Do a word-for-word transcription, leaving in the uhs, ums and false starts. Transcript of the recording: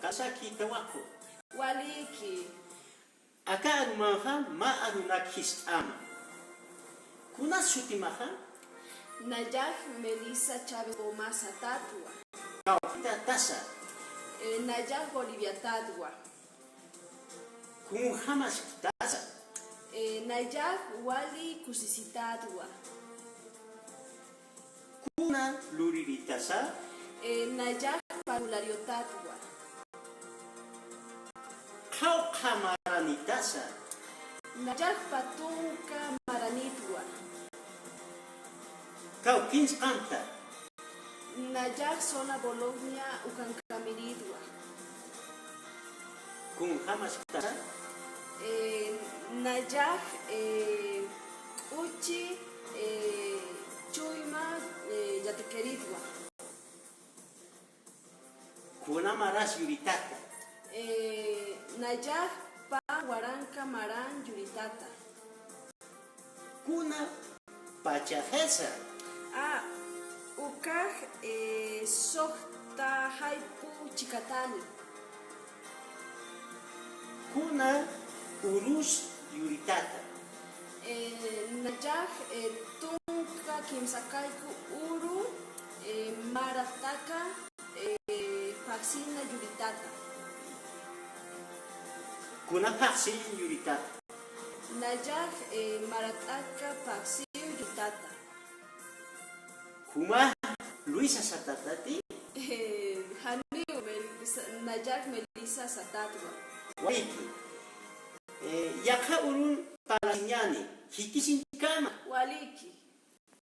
Kamsaki tawaqu. Waliki. Aka arumanxa mä arunak jist'ama. Kunas sutimaxa? Nayax Melissa Chávez Gomasa tatwa. Kawkitatasa. Eh, nayax Boliviatatwa. Kunjamaskitasa? Eh, nayax wali kusisitatwa. Kuna luriritasa? Eh, nayax parvulariotatwa. Qhawqha maranitasa? Nayax patunka maranitwa. Kawkins qamta? Nayax zona Bologna ukankamiritwa. Kunjamaskitasa? Eh, nayax, eh, k'uchi, eh, chuyma, eh, yatiqiritwa. Kuna maras yuritata? Eh, nayax pä waranka maran yuritata. Kuna pachaxisa? Ah, ukax, eh, suxta jayp'u chikatani. Kuna urus yuritata? Eh, nayax, eh, tunka kimsakayku uru, eh, marataka, eh, phaxsina yuritata. Kuna phaxsin yuritata? Nayax, eh, marataka phaxsin yuritata. Juma Luisa satatati? Eh, janiw Mel-, sa-, nayax Melissa satatwa. Waliki. Eh, yaqha urun parlasiñäni, jikisiñkama. Waliki.